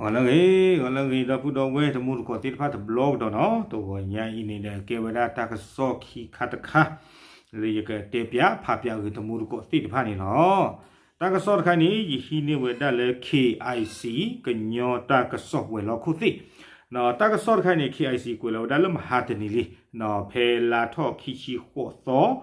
ဂီၤလၢအဂ့ၤ ဂီၤလၢအဂ့ၤ ဒီပုၢ်ဒီဝဲၢ်တံၤသကိးသ့ၣ်တဖၣ်တဘျီကဒီးနီၤ, တဂီၤညါအံၤန့ၣ်ဒီး ကဲဝဲဒၣ်တၢ်ကစီၣ်ခံခါတခါ လၢယကတဲပၠးဖးပၠးဂ့ၤတံၤသကိးသ့ၣ်တဖၣ်န့ၣ်လီၤ. တၢ်ကစီၣ်တခါန့ၣ် ယဟံးန့ၢ်ဝဲဒၣ်လၢ KIC ကညီတၢ်ကစီၣ်ဝဲၤလီၢ်ခိၣ်သ့ၣ်, တၢ်ကစီၣ်တခါန့ၣ် KIC ကွဲးလီၤဝဲဒၣ်လၢမဟါတနံၤလံ, ဖဲလါထီၣ်ခံဆံဃိး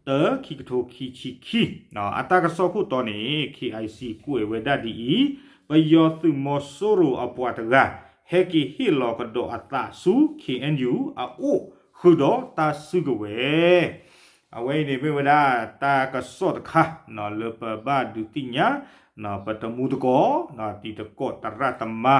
သီ တၢ ခံကထိခံဆံခံ, အတၢ်ကစီၣ်ခိၣ်တီန့ၣ် KIC ကွဲးဝဲဒၣ်ဒ်အံၤ, ပယီၤသုးမီၤစိရိၤအပှၤတဂၤ ဟဲက့ၤဟ့ၣ်လီၤကဒီးအသးဆူ KNU အအိၣ်ဃုာ်ဒီးတၢ်စုကဝဲၤ အဝဲအံၤန့ၣ်မ့ၢ်ဝဲဒၣ်တၢ်ကစီၣ်တခါ လၢပဘၣ်ဒုးသ့ၣ်ညါ ပတံၤသကိး တံၤသကိးသရၣ်သမါ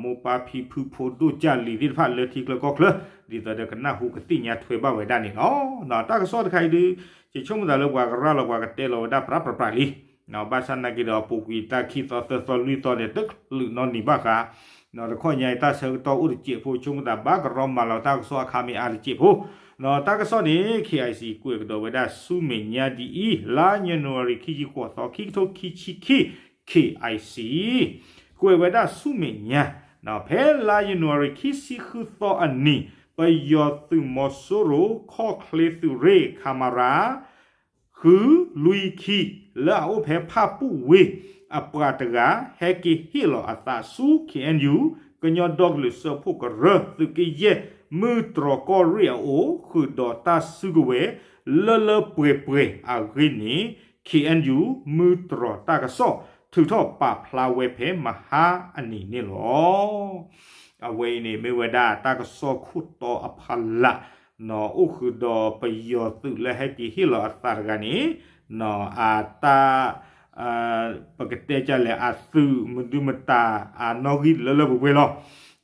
မိၢ်ပၢ်ဖံဖုဖိဒိၣ်ကၢ်လံၤသ့ၣ်တဖၣ်လၢထံချၢကီၢ်ချၢ ဒ်သိးဒီးကနၢ်ဟူကသ့ၣ်ညါထွဲဘၣ်ဝဲဒၣ်န့ၣ်လီၤ. တၢ်ကစီၣ်တခါအံၤဒုး ယဆိကမိၣ်သးလၢပှၤကရၤလီၤပှၤကတဲလီၤဝဲဒၣ်ပြးပြးပြးလံ ဘၣ်ဆၣ်နာ်က့ဒီး အပူၤကွံာ်တၢ်ခံသီသၢသီလွံၢ်သီန့ၣ် တချုးနီတနံၤဘၣ်ဃး, တခီညါအံၤတၢ်ဆၢကတီၢ်အိၣ်တစဲးဖိ ဆိကမိၣ်သးဘၣ်ကရီမၤလီၤတၢ်ကစီၣ်အခါမ့ၢ်အါတစဲးဖိ, တၢ်ကစီၣ်န့ၣ် KIC ကွဲးကဒီးဝဲဒၣ်ဆူမဲာ်ညါဒ်အံၤ, လါယနူၤအါရံၤ ခံဆံဃိးသီ ခံကထိခံဆံခံ KIC ကွဲးဝဲဒၣ်ဆူမဲာ်ညါ, ဖဲလါယနူၤအါရံၤ ခံဆံဃုသီအနံၤ ပယီၤသုးမီၤစိရိၤ ခီၣ်ချ့သုးရ့ၣ် ခမရ ဃုလွံၢ်ခံ လၢအအိၣ်ဖဲဖၣ်ပူၣ်ဝ့ၢ် အပှၤတဂၤ ဟဲက့ၤဟ့ၣ်လီၤအသးဆူ KNU ကညီဒီကလုာ်စၢဖှိၣ်ကရၢ သုးက့ယဲၢ် မုၢ်တြီၢ်ကီၢ်ရ့ၣ်အအိၣ် ဃုာ်ဒီးတၢ်စုကဝဲၤ လၢလၢပှဲၤပှဲၤအဂ့ၢ်န့ၣ် KNU မုၢ်တြီၢ်တၢ်ကစီၣ် ထုးထီၣ်ပာ်ဖျါဝဲဖဲမဟါအနံၤန့ၣ်လီၤ. အဝဲအံၤန့ၣ်မ့ၢ်ဝဲဒၣ်တၢ်ကစီၣ်ခိၣ်တီအဖီလာ်, အိၣ်ဃုာ်ဒီးပယီၤသုးလၢဟဲက့ၤဟ့ၣ်လီၤအသးတဂၤန့ၣ်, အတၢ် ပကတဲကလဲၣ် အသုးမုၢ်ဒုမတၤအနီၣ်ဂံၢ်လၢလၢပှဲၤပှဲၤလီ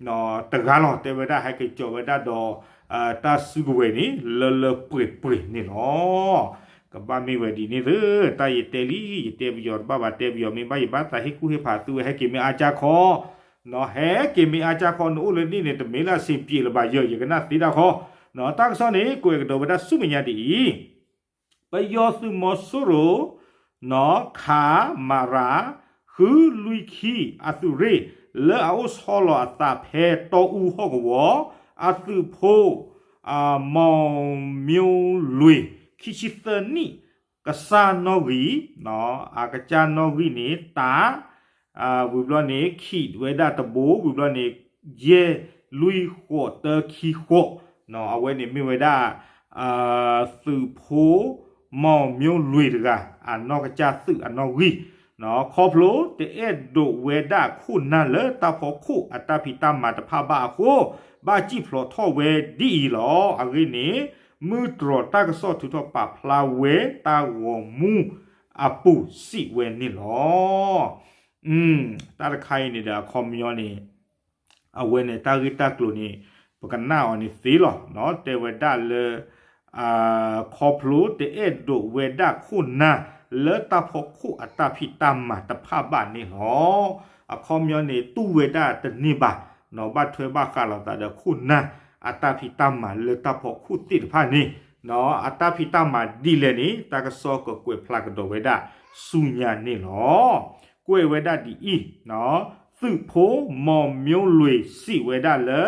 ၤ. တဂၤလီၤ တဲဝဲဒၣ်ဟဲက့ၤကၠီၤဝဲဒၣ်ဒီး တၢ်စုကဝဲၤန့ၣ် လၢလၢပှဲၤပှဲၤန့ၣ်လီၤ. ကဘၣ်မ့ၢ်ဝဲဒ်န့ၣ်သ့ၣ် တၢ်ယတဲလံ ယတဲပယီၤတဘၣ်ဘၣ် တဲပယီၤမ့ၢ်ဘၣ် ယဘၣ်သးဟ့ၣ်ကူၣ်ဟ့ၣ်ဖးသုဝဲ ဟဲက့ၤမ့ၢ်အါကၢ်ခီ, ဟဲက့ၤမ့ၢ်အါကၢ်ခီ နအိၣ်လၢန့ၣ်န့ၣ် တမ့ၢ်လၢအဆင်ပြေလၢၤဘၣ်ယၢ် ယကနၣ်သ့တၢ်ခီ, တၢ်ကစီၣ်န့ၣ် ကွဲးကဒီးဝဲဒၣ်ဆူမဲာ်ညါဒ်အံၤ ပယီၤသုးမီၤစိရိၤ ခမရ ဃုလွံၢ်ခံ အသုးရ့ၣ် လၢအအိၣ်ဆီလီၤအသးဖဲတီအူဟီၣ်ကဝီၤ အသုးဖိ မီၤမျိလွ့ၢ် ခံဆံသၢနံၣ် ကစၢ်နီၣ်ဂံၢ်, အကစၢ်နီၣ်ဂံၢ်န့ၣ် တၢ် ဝံၤဘျီန့ၣ် ခံးဝဲဒၣ်တဘိ ဝံၤဘျီန့ၣ် ယဲၢ်လွံၢ်ဃိးတၢခံဃိး, အဝဲန့ၣ်မ့ၢ်ဝဲဒၣ် သုးဖိ မီၤမျိလွ့ၢ်တဂၤ အနီၢ်ကစၢ်သုးအနီၣ်ဂံၢ်, ခီဖျိတအဲၣ်ဒိးဝဲဒၣ်ခိၣ်နၢ်လၢတၢ်ဖီခိၣ်အတၢ်ဖံးတၢ်မၤတဖၣ်ဘၣ်အဃိ ဘၣ်စံၣ်ဖျိးထီၣ်ဝဲဒ်အံၤလီၤ. အဂ့ၢ်န့ၣ် မုၢ်တြီၤတၢ်ကစီၣ်ထုးထီၣ်ပာ်ဖျါဝဲတၢ်ဂီၤမူအပူၤစံးဝဲန့ၣ်လီၤ. တၢ်တခါအံၤန့ၣ်ဒီးအခီပညီန့ၣ် အဝဲန့ၣ်တၢ်ဂ့ၢ်တၢ်ကျိၤန့ၣ် ပကနၣ်အီၤန့ၣ်သ့လီၤ. တဲဝဲဒၣ်လၢ ခီဖျိတအဲၣ်ဒိးဝဲဒၣ်ခိၣ်နၢ် လၢတၢ်ဖီခိၣ်အတၢ်ဖံးတၢ်မၤတဖၣ်ဘၣ်န့ၣ်လီၤ. အခီပညီန့ၣ် တူၢ်ဝဲဒၣ်တန့ၢ်ဘၣ်, ဘၣ်ထွဲဘၣ်ဃးလိာ်သးဒီးခိၣ်နၢ် အတၢ်ဖံးတၢ်မၤလၢတၢ်ဖီခိၣ်သ့ၣ်တဖၣ်န့ၣ်, အတၢ်ဖံးတၢ်မၤဒ်လဲၣ်န့ၣ် တၢ်ကစီၣ်ကကွဲးဖျါကဒီးဝဲဒၣ်ဆူညါန့ၣ်လီၤ. ကွဲးဝဲဒၣ်ဒ်အံၤ, သုးဖိ မီၤမျိလွ့ၢ် စံးဝဲဒၣ်လၢ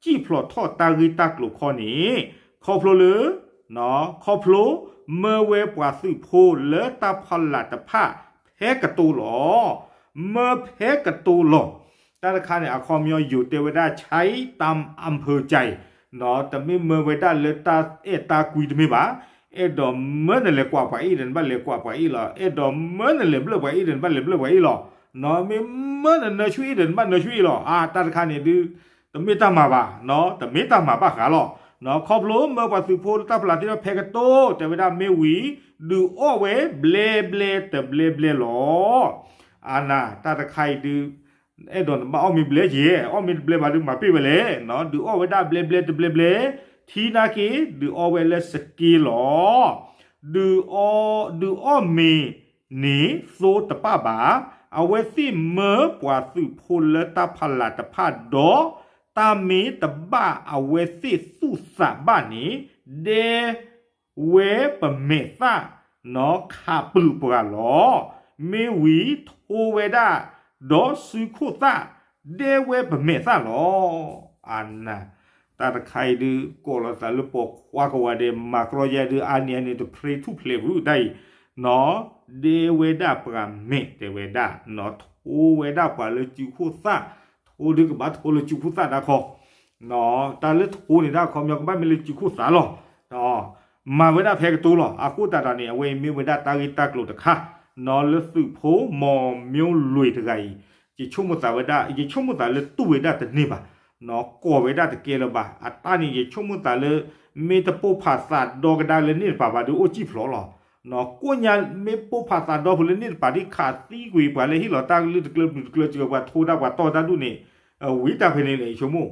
စံၣ်ဖျိးထီၣ်တၢ်ဂ့ၢ်တၢ်ကျိၤခီန့ၣ် ခီဖျိလၢ ခီဖျိ မၢဝဲပှၤသုးဖိလၢတၢ်ဖီလာ်တဖၣ် ဖဲကတိၤလီၤ. မၢဖဲကတိၤလီၤ. တၢ်တခါန့ၣ် အခီပညီယိၤတဲဝဲဒၣ် ใช้ตามอำเภอใจ တမ့ၢ်မၢဝဲဒၣ်လၢတၢ်အဲၣ်တၢ်ကွံတမ့ၢ်ဘၣ်. အဲၣ်ဒိးမၢနလဲၤကွၢ်ပှၤအံၤဒီးနဘၣ်လဲၤကွၢ်ပှၤအံၤလီၤ. အဲၣ်ဒိးမၢနလဲၤဘျၢၣ်ပှၤအံၤဒီးနဘၣ်လဲၤဘျၢၣ်ပှၤအံၤလီၤ. မ့ၢ်မၢနနၢဆူအံၤဒီးနဘၣ်နၢဆူအံၤလီၤ. အါ တၢ်တခါန့ၣ်ဒုး တမ့ၢ်တၢ်မၤဘၣ်, တမ့ၢ်တၢ်မၤဘၣ်ဃးလီၤ. ခီဖျိမၢပှၤသုးဖိလၢတၢ်ဖီလာ်သ့ၣ်တဖၣ်ဖဲကတိၤ တဲဝဲဒၣ်မ့ၢ်ဝံၤ ဒုးအီၣ်ဝဲဘျဲဘျဲတဘျဲဘျဲလီၤ. အါနၤ တၢ်တခါအံၤဒုး အဲၣ်ဒိးနဘၣ်အီၣ်မ့ၤဘျဲက့ၤ အီၣ်မ့ၤတဘျဲဘၣ်ဒုးမၤပ့ၢ်ဝဲလဲၣ်, ဒုးအီၣ်ဝဲဒၣ်ဘျဲဘျဲတဘျဲဘျဲ, ထံနာ်က့ ဒုးအီၣ်ဝဲလၢစက့လီၤ. ဒုးအီၣ် ဒုးအီၣ်မ့ၤန့ၣ်သိတပၣ်ဘၣ်. အဝဲသ့ၣ်မၢပှၤသုးဖိလၢတၢ်ဖီလာ်တဖၣ်ဒီး တၢ်မ့ၢ်တဘၣ်အဝဲသ့ၣ်သူၣ်သးဘၣ်န့ၣ် ဒဲ ဝဲပမဲာ်သၣ် ခးပၢၤပှၤလီၤ. မ့ၢ်ဝံၤထိဝဲဒၣ် ဒီးစုခိၣ်သၣ် ဒဲဝဲပမဲာ်သၣ်လီၤ. အနၢ်, တၢ်တခါအံၤဒုး ကိးလီၤသးလၢပိာ်ခွါကိးဂၤဒဲး မၤကြီယါဒုး အါနံၣ်အါနံၣ်တဖျ့ထူၣ်ဖျဲးပူၤတၢ်အံၤ, နီၢ်, ဒဲဝဲဒၣ်ပှၤမဲာ်တဲဝဲဒၣ်, နီၢ်, ထိဝဲဒၣ်ပှၤလၢစုခိၣ်သၣ်, ထိဒုးကဘၣ်ထိလၢစုခိၣ်သၣ်တၢ်ခီ, နီၢ်, တၢ်လၢထိန့ၣ်ဒၣ်ခီပညီ ကဘၣ်မ့ၢ်လၢစုခိၣ်သၣ်လီၤ. မၤဝဲဒၣ်ဖဲကတိၤလီၤ. အဃိသတးဒီးန့ၣ် အဝဲအံၤမ့ၢ်ဝဲဒၣ်တၢ်ဂ့ၢ်တၢ်ကျိၤတခါ, နီၢ်, လၢသုးဖိ မောင်မျိုးလွင် တဂၤအံၤ, ယဆိကမိၣ်သးဝဲဒၣ်, ယဆိကမိၣ်သးလၢတူၢ်ဝဲဒၣ်တန့ၢ်ဘၣ်, နီၢ်, ကိးဝဲဒၣ်တကဲလၢၤဘၣ်. အတၢ်န့ၣ် ယဆိကမိၣ်သးလၢ မ့ၢ်တပိၢ်ဖးသးဒီကဒါလၢန့ၣ်တပၤဘၣ်ဒီး အိၣ်စံၣ်ဖျိးလီၤ. နီၢ်, ကိးညါ မ့ၢ်ပိၢ်ဖးသးဒီဖုးလၢန့ၣ်တပၤဒ်ခးသံကွံာ်ပှၤလၢဟ့ၣ်လီၤတၢ်ကလုၢ်တကျၢၤပျုၤတကျၢၤစှၤ ပှၤထိတၢ်ပှၤတီၢ်တၢ်ဒူၣ်န့ၣ်, ဝံၤတၢ်ဖဲန့ၣ်လဲၣ် ယဆိကမိၣ်.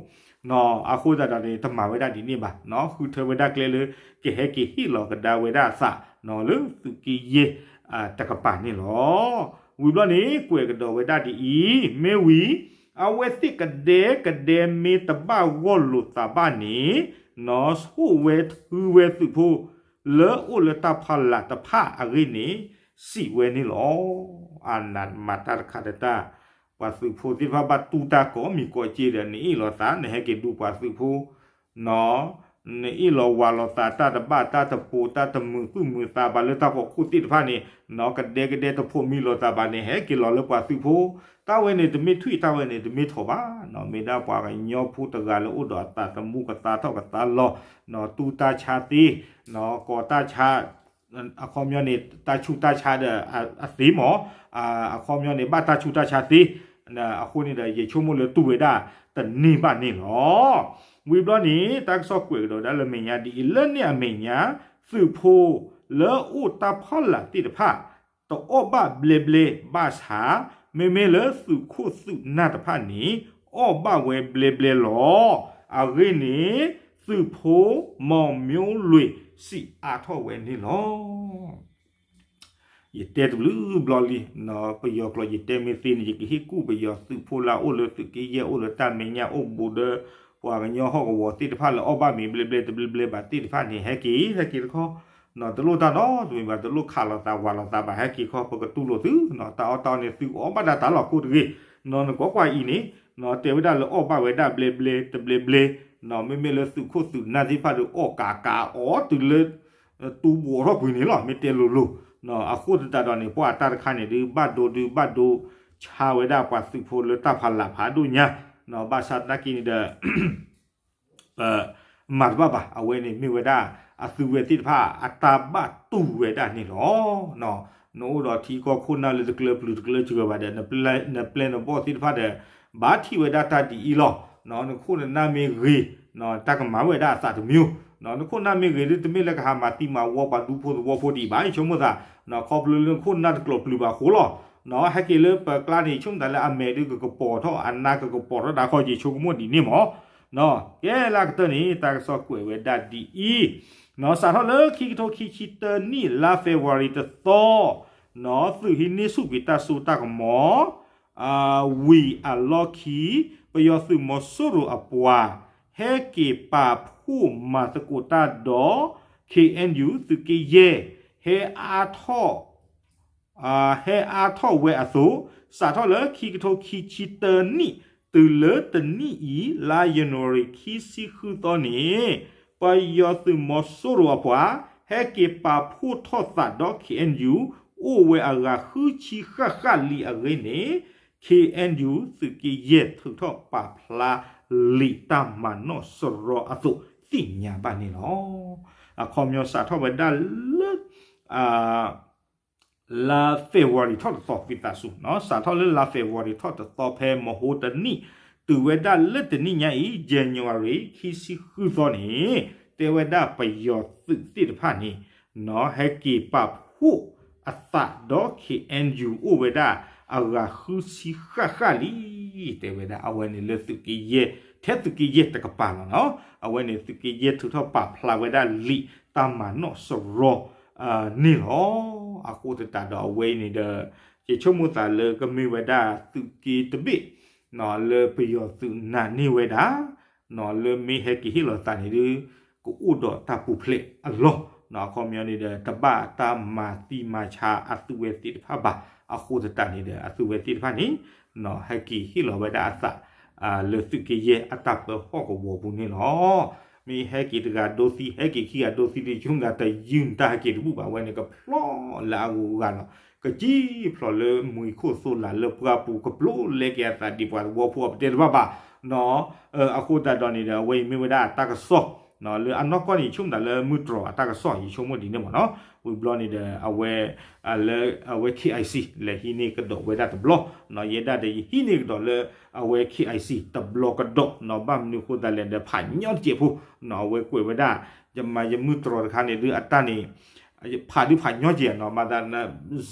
နီၢ်, အဃိသတးဒီးန့ၣ် တမၤဝဲဒၣ်ဒ်န့ၣ်ဘၣ်, နီၢ်, ဃုထၢဝဲဒၣ်ကျဲလၢ ကဟဲက့ၤဟ့ၣ်လီၤကဒါဝဲဒၣ်အသး, နီၢ်, လၢသုးက့ယဲၢ်တကပၤန့ၣ်လီၤ. ဝံၤဘျီန့ၣ် ကွဲးကဒီးဝဲဒၣ်ဒ်အံၤ, မ့ၢ်ဝံၤ အဝဲသ့ၣ်ကဒဲကဒဲမ့ၢ်တဘၣ်ဂီၢ်လိာ်သးဘၣ်န့ၣ်, နီၢ်, ဆိၣ်ဝဲထုဝဲသုးဖိ လၢအိၣ်လၢတၢ်ဖီလာ်တဖၣ်အဂ့ၢ်န့ၣ် စံးဝဲန့ၣ်လီၤ. အနၢ်, မၤတၢ်တခါဒီးတၢ်, ပှၤသုးဖိသ့ၣ်တဖၣ်ဘၣ်တူၢ်တၢ်ကိးမံၤကိးက့ဒီး နအ့ၣ်လိာ်သး နဟဲက့ၤဒုးပှၤသုးဖိ, နီၢ်, နအ့ၣ်လိာ်ဝးလိာ်သး တၢ်တဘၣ်တၢ်တပိၤ တၢ်တမုာ်သူၣ်မုာ်သးဘၣ်လၢတၢ်ဖီခိၣ်သ့ၣ်တဖၣ်န့ၣ်, နီၢ်, ကဒဲကဒဲတဖိးမံလိာ်သးဘၣ်န့ၣ် ဟဲက့ၤလီၤလၢပှၤသုးဖိ, တၢ်ဝဲန့ၣ်တမ့ၢ်ထွံၣ် တၢ်ဝဲန့ၣ်တမ့ၢ်ထိးဘၣ်, နီၢ်, မ့ၢ်ဒၣ်ပှၤကညီဖိတဂၤလၢအိၣ်ဒီးအသးသမူကသါထီၣ်ကသါလီၤ, နီၢ်, တူၢ်တၢ်ဆါသ့, နီၢ်, ကိးတၢ်ဆါ အခီပညီန့ၣ် တၢ်ဆူးတၢ်ဆါဒီးအသ့မး, အခီပညီန့ၣ် ဘၣ်တၢ်ဆူးတၢ်ဆါသ့, အဃိန့ၣ်ဒီး ယဆိကမိၣ်လၢတူၢ်ဝဲဒၣ်တန့ၢ်ဘၣ်န့ၣ်လီၤ. ဝံၤဘျီန့ၣ် တၢ်ကစီၣ်ကွဲးကဒီးဒၣ်လၢမဲာ်ညါဒ်အံၤ, လၢန့ၣ်အမဲာ်ညါ သုးဖိလၢအိၣ်တၢ်ဖီလာ်သ့ၣ်တဖၣ် တအီၣ်ဘၣ်ဘျဲဘျဲဘၣ်ဆၣ်, မ့မ့ၢ်လၢသုးခိၣ်သုးနၢ်တဖၣ်န့ၣ် အီၣ်ဘၣ်ဝဲဘျဲဘျဲလီၤ. အဂ့ၢ်န့ၣ် သုးဖိ မောင်မျိုးလွင် စံးအါထီၣ်ဝဲန့ၣ်လီၤ. ယတဲတဘျုးဘျီလံ, ပယီၤကျိာ်ယတဲမ့ၢ်သ့န့ၣ် ယကဟ့ၣ်ကူၣ်ပယီၤသုးဖိလၢအအိၣ်လၢသုးက့ယဲၢ် အိၣ်လၢတၢ်မဲာ်ညါ အိၣ်ဘူးဒီး ပှၤကညီဟီၣ်ကဝီၤသ့ၣ်တဖၣ်လၢအီၣ်ဘၣ်မ့ၤဘျဲဘျဲတဘျဲဘျဲဘၣ်သ့ၣ်တဖၣ်န့ၣ် ဟဲက့ၤ ဟဲက့ၤတခီ, တလိၣ်တၢ်နီတမံၤဘၣ်, တလိၣ်ခးလိာ်သးဝးလိာ်သးဘၣ် ဟဲက့ၤခီ ပကတူၢ်လိာ်သု, တၢ်အီၣ်တၢ်အီန့ၣ် သုကအီၣ်ဘၣ်ဒၣ်တၢ်လီၢ်ကိးတဂ့ၤ, နကွၢ်ကွၢ်အံၤန့ၣ်, တဲဝဲဒၣ်လၢအီၣ်ဘၣ်ဝဲဒၣ်ဘျဲဘျဲတဘျဲဘျဲ, မ့မ့ၢ်လၢသုးခိၣ်သုးနၢ်သ့ၣ်တဖၣ်ဒီးအီၣ်ကးကးအီၤတုၤလၢ တူၢ်ဘှီးထီၣ်ကွံာ်န့ၣ်လီၤ, မ့ၢ်တဲလိၤလိၤ, အဃိသတးဒီးန့ၣ် ပှၤအတၢ်တခါန့ၣ်ဒုး ဘၣ်ဒိဒုး ဘၣ်ဒိဆါဝဲဒၣ်ပှၤသုးဖိလၢတၢ်ဖီလာ်ဖးဒိၣ်ညါ, ဘၣ်ဆၣ်သနာ်က့န့ၣ်ဒီး မၤတဘၣ်ဘၣ်, အဝဲန့ၣ်မ့ၢ်ဝဲဒၣ် အသုးဝဲသ့ၣ်တဖၣ်အတၢ်ဘၣ်တူၢ်ဝဲဒၣ်န့ၣ်လီၤ. နအိၣ်ဒီးထံကီၢ်ခိၣ်နၢ်လၢတကျၢၤပျုၤတကျၢၤစှၤဘၣ်ဒီး နပျဲၢ်နဘီၣ်သ့ၣ်တဖၣ်ဒီး ဘၣ်ထံၣ်ဝဲဒၣ်တၢ်ဒ်အံၤလီၤ. နခိၣ်နနၢ်မ့ၢ်ဂ့ၤ, တၢ်ကမၤဝဲဒၣ်အသးတမံၤ, နခိၣ်နၢ်မ့ၢ်ဂ့ၤဒုး တမ့ၢ်လၢကဟးမၤသံမၤဝီပှၤဒူဖိသဝီဖိဒံးဘၣ်, ယဆိကမိၣ်သး, ခီဖျိလၢနခိၣ်နၢ်တကျိၤပျုၤဘၣ်အဃိလီၤ. ဟဲက့ၤလၢပကျါန့ၣ် ယဆိကမိၣ်သးလၢအမဲာ်ဒုးကကပီၤထီၣ် အနါကကပီၤထီၣ်ဒၣ်ခီ ယဆိကမိၣ်ဒ်န့ၣ်မး. ကဲလၢအကတၢၢ်န့ၣ် တၢ်ကစီၣ်ကွဲးဝဲဒၣ်ဒ်အံၤ, စးထီၣ်လၢခံကထိခံဆံတၢနံၣ် လါ February တသီ, သုးဟံးန့ၢ်ဆူၣ်ကွံာ်တၢ်စိတၢ်ကမီၤ ဝံၤအလီၢ်ခံ ပယီၤသုးမီၤစိရိၤအပှၤ ဟဲက့ၤပာ်ဖှိၣ်မၤသကိးတၢ်ဒီး ခ့ၣ်အဲၣ်ယူၣ် သုးက့ယဲၢ် ဟဲအါထီၣ် ဟဲအါထီၣ်ဝဲအသိး, စးထီၣ်လၢခံကထိခံဆံတၢနံၣ် တုၤလၢတနံၣ်အံၤ လါယနူၤအါရံၤ ခံဆံဃုသီန့ၣ်, ပယီၤသုးမီၤစိရိၤအပှၤ ဟဲက့ၤပာ်ဖှိၣ်ထီၣ်သးဒီး ခ့ၣ်အဲၣ်ယူၣ် အိၣ်ဝဲအဂၤဃုဆံဃၣ်ဃၣ်လံအဂ့ၢ်န့ၣ်, ခ့ၣ်အဲၣ်ယူၣ် သုးက့ယဲၢ် ထုးထီၣ်ပာ်ဖျါလံာ်တၢ်မၤနီၣ်စရီအသိး သ့ၣ်ညါဘၣ်န့ၣ်လီၤ. အခီပညီစးထီၣ်ဝဲဒၣ်လၢ လါ February ထီၣ်တသီ ဝံသးစူၤ, စးထီၣ်လၢလါ February ထီၣ်တသီ ဖဲမဟိတနံၣ် တုၤဝဲဒၣ်လၢတနံၣ်ညါအံၤ January ခံဆံဃုသီန့ၣ်, တဲဝဲဒၣ်ပယီၤသုးသ့ၣ်တဖၣ်န့ၣ် ဟဲက့ၤပာ်ဖှိၣ်အသးဒီး ခ့ၣ်အဲၣ်ယူၣ် အိၣ်ဝဲဒၣ်အဂၤဃုဆံဃၣ်ဃၣ်လံ, တဲဝဲဒၣ်အဝဲန့ၣ်လၢသုးက့ယဲၢ်, ထဲသုးက့ယဲၢ်တကပၤလီၤ. အဝဲန့ၣ်သုးက့ယဲၢ်ထုးထီၣ်ပာ်ဖျါဝဲဒၣ်လံာ်တၢ်မၤနီၣ်စရီ န့ၣ်လီၤ. အဃိသတးဒီးအဝဲအံၤန့ၣ်ဒီး ယဆိကမိၣ်သးလၢကမ့ၢ်ဝဲဒၣ်သုးက့တဘ့ၣ် လၢပယီၤသုးနာ်န့ၢ်ဝဲဒၣ် လၢမ့ၢ်ဟဲက့ၤဟ့ၣ်လီၤသးန့ၣ်ဒုး ကအိၣ်ဒီးတၢ်ပူၤဖျဲးအလီၢ်, အခီပညီန့ၣ်ဒီး တဘၣ်တၢ်မၤသံမၤဆါအသုးဝဲသ့ၣ်တဖၣ်ဘၣ်. အဃိသတးန့ၣ်ဒီး အသုးဝဲသ့ၣ်တဖၣ်န့ၣ် ဟဲက့ၤဟ့ၣ်လီၤဝဲဒၣ်အသး လၢသုးက့ယဲၢ်အတၢ်ပၢဟီၣ်ကဝီၤပူၤန့ၣ်လီၤ. မ့ၢ်ဟဲက့ၤတဂၤဒိသံ ဟဲက့ၤခံဂၤဒိသံဒီး ဆိကမိၣ်သးတယုၢ်တၢ်ဟဲက့ၤတဘူၣ်ဘၣ် အဝဲန့ၣ်ကဖျီလၢအဂုၤအဂၤလီၤ. ကစံၣ်ဖျိးလၢမှံၤခိၣ်သိလၢ်လၢပှၢ်ပူၤ ကပျိလဲက့ၤအသးဒ်ပှၤသဝီဖိအပတဲတဘၣ်ဘၣ် အဃိသတးဒီးန့ၣ်ဒီး အဝဲအံၤမ့ၢ်ဝဲဒၣ်တၢ်ကစီၣ် လၢအနီၢ်ကီၢ်န့ၣ် ယဆိကမိၣ်သးလၢမုၢ်တြီၤအတၢ်ကစီၣ် ယဆိကမိၣ်ဒ်န့ၣ်မ့ၢ်နီၤ. ဝံၤဘျီန့ၣ်ဒီး အဝဲ လၢအဝဲ K I C လဲၤဟံးန့ၢ်ကဒီးဝဲဒၣ်တဘျီ ယဲဒၣ်ဒီးယဟံးန့ၢ်ကဒီးလၢ အဝဲ K I C တဘျီကဒီးနီၤ. ဘၣ်မနုၤအဃိသတးလဲၣ်ဒီး ဖးညီတစဲးဖိ အဝဲကွဲးဝဲဒၣ် ယမၤယမုၢ်တြီၤတခါန့ၣ် ဒုးအတၢ်န့ၣ် ဖးဒုးဖးညီကဲနီၤ မၤသး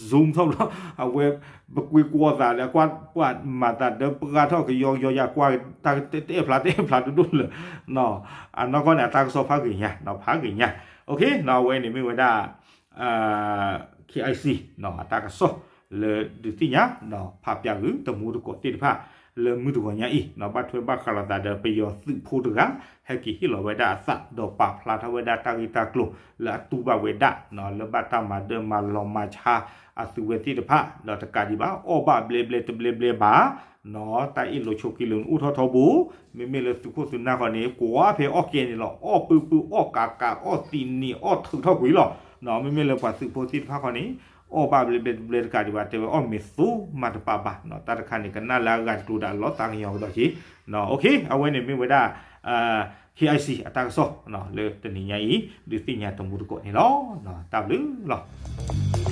Zoom ထီၣ်ဘျီ အဝဲ ပကွ့ကွီသးလၢအကွၢ်ပှၤမၤသးဒီးပှၢ်ထီၣ်ကယီကယီယၤကွၢ် တၢ်တအဲၣ်ဖျါတအဲၣ်ဖျါတဒိၣ်လၢာ် အနီၢ်ကီၢ်န့ၣ် အတၢ်ကစီၣ်ဖးဂ့ၤညါ ဖးဂ့ၤညါ အဝဲန့ၣ်မ့ၢ်ဝဲဒၣ် K I C အတၢ်ကစီၣ်လၢဒုးသ့ၣ်ညါ ဖးပၠးဂုာ်တမူတကိးသ့ၣ်တဖၣ် လၢမုၢ်တဂီၤညါအံၤ ဘၣ်ထွဲဘၣ်ဃးလိာ်သးဒီးပယီၤသုးဖိတဂၤ ဟဲက့ၤဟ့ၣ်လီၤဝဲဒၣ်အသး ဒီးပာ်ဖျါထီၣ်ဝဲဒၣ်တၢ်ဂ့ၢ်တၢ်ကျိၤ လၢအတူၢ်ဘၣ်ဝဲဒၣ် လၢဘၣ်တၢ်မၤဒၢမၤလီၤမၤဆါအသုဝဲသ့ၣ်တဖၣ် ဒီးတကးဒံးဘၣ် အီၣ်ဘၣ်ဘျဲဘျဲတဘျဲဘျဲဘၣ် တၢ်အ့ၣ်လိာ်ဆိးက့လိာ်န့ၣ်အိၣ်ထီၣ်ထီဘိ မ့မ့ၢ်လၢသုးခိၣ်သုးနၢ်ဃီန့ၣ် ကွၢ်ဖဲအီၣ်ကဲန့ၣ်လီၤ အီၣ်ပုၢ်ပုၢ်အီၣ်ကးကးအီၣ်သံးနံၤအီၣ်ထုးထီၣ်ကွံာ်လီၤ. မ့မ့ၢ်လၢပှၤသုးဖိသ့ၣ်တဖၣ်ဃီန့ၣ် အီၣ်ဘၣ်ဘျဲဘျဲတဘျဲတကးဒံးဘၣ် တဲဝဲအီၣ်မ့ၤသိမးတပာ်ဘၣ် တၢ်တခါန့ၣ် ကနၣ်လၢအဂၤတကျိၤဒၣ်လီၤသးကညီၤကဒီးက့ၤ အဝဲန့ၣ်မ့ၢ်ဝဲဒၣ် K I C အတၢ်ကစီၣ် လၢတနံၤညါအံၤ ဒုးသ့ၣ်ညါတမူတကိးန့ၣ်လီၤ. တၢ်ဘျုးလီၤ.